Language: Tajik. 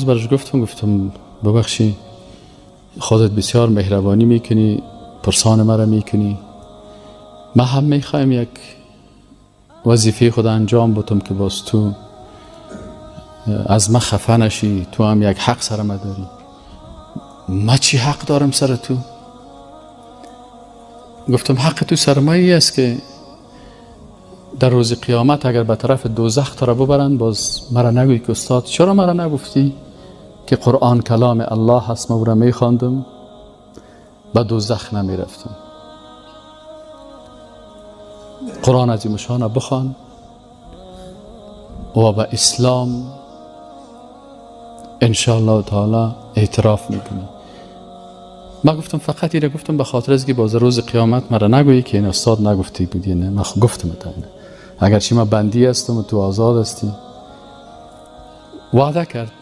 Бараш гуфтам, гуфтам: «Бубахшӣ, худат бисёр меҳрабонӣ мекунӣ, пурсон маро мекунӣ. Ман ҳам мехоҳам як вазифаи худ анҷом бутам, ки боз ту аз ман хафа нашӣ. Ту ҳам як ҳақ сар ма дорӣ». «Ман чӣ ҳақ дорам сари ту?» Гуфтам: «Ҳақи ту сар ма аст, ки дар рӯзи қиёмат агар ба тарафи дӯзах туро бибаранд, боз маро нагӯӣ, ки устод, чаро маро нагуфтӣ, ки Қуръон каломи Аллоҳ аст? Ман ӯро мехондам, ба дӯзах намерафтам. Қуръон азимушшонро бихон ва ба ислом иншоаллоҳу таоло эътироф мекунӣ». Ман гуфтам, фақат иро гуфтам ба хотир аз ки боз рӯзи қиёмат маро нагӯӣ, ки ин устод нагуфтӣ будӣ. Не, ман гуфтам, агарчи ман бандӣ ҳастам ва ту озод ҳастӣ. Ваъда кард.